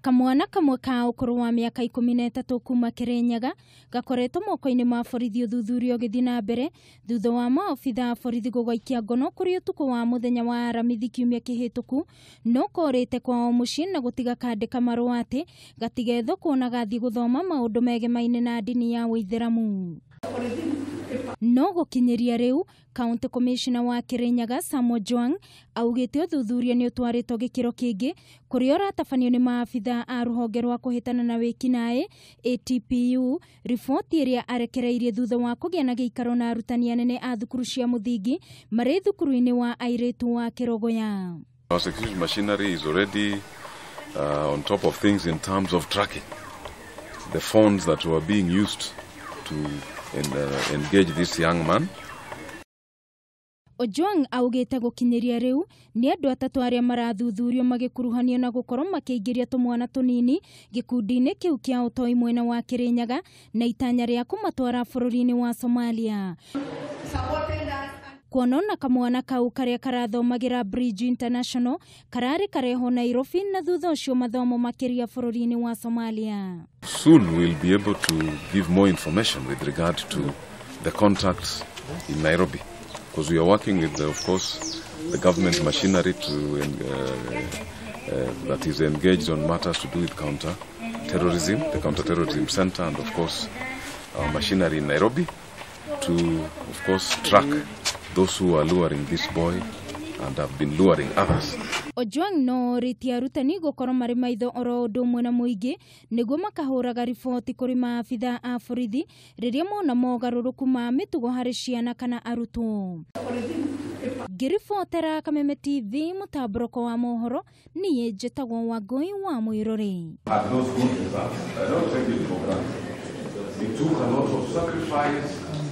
Kamwana kamwe ka ũkũrũ wa mĩaka 13 kuma Kirinyaga gakoretwo moko-inĩ ma borithi ũthuthuria ũgĩthiĩ na mbere thutha wa maobitha a borithi gũgaikia ngono kũrĩ ũtukũ wa mũthenya wa Aramithi kiumia kĩhĩtũku, no korĩte kwao mũciĩ na gũtiga kandĩka marũa atĩ gatigethwo kuona gathiĩ gũthoma maũndũ megemaine na ndini ya Ũithĩramu. No gũkinyĩria rĩu County Commissioner wa Kirinyaga Sam Ojwang augĩte ũthuthuria nĩ ũtwarĩtwo gĩkĩro kĩngĩ kũrĩa ũratabanio nĩ maabitha a rũhonge rwa kũhĩtana na wĩkinaĩ ATPU, riboti ĩrĩa arekereirie thutha wa kũgĩa na gĩikaro na arutani anene a thukuru cia mũthingi marĩ thukuru-inĩ wa airĩtu wa Kĩrogoya. Our security machinery is already on top of things in terms of tracking the phones that were being used to engage this young man. Ojwang augĩte gũkinyĩria rĩu nĩ andũ atatũ arĩa marathuthurio magĩkuruhanio na gũkorwo makĩingĩria tũmwana tũnini gĩkundi-inĩ kĩu kĩa ũtoi mwena wa Kirinyaga na itanya rĩa kũmatwara bũrũri-inĩ wa Somalia. Kuona na kamwana kau karĩa karathomagĩra Bridge International kararĩ karehwo Nairobi na thutha ũcio mathomo makĩria bũrũri-inĩ wa Somalia. Soon we'll be able to give more information with regard to the contacts in Nairobi, because we are working with, of course, the government machinery to that is engaged on matters to do with counter-terrorism, the counter-terrorism center, and of course our machinery in Nairobi to, of course, track those who are luring this boy and have been luring others. Ojwang no rĩtie arutani gũkorwo marĩ maitho oro ũndũ ũmwe na mũingĩ nĩguo makahũraga riboti kũrĩ maabitha a borithi rĩrĩa mona mogarũrũku ma mĩtugo harĩ ciana kana arutwo. Ngĩribotera Kameme TV mũtambũrũko wa mohoro, niĩ njĩtagwo Wangũi wa Mwĩrore. Had those good results. I don't take it for granted. It took a lot of sacrifice.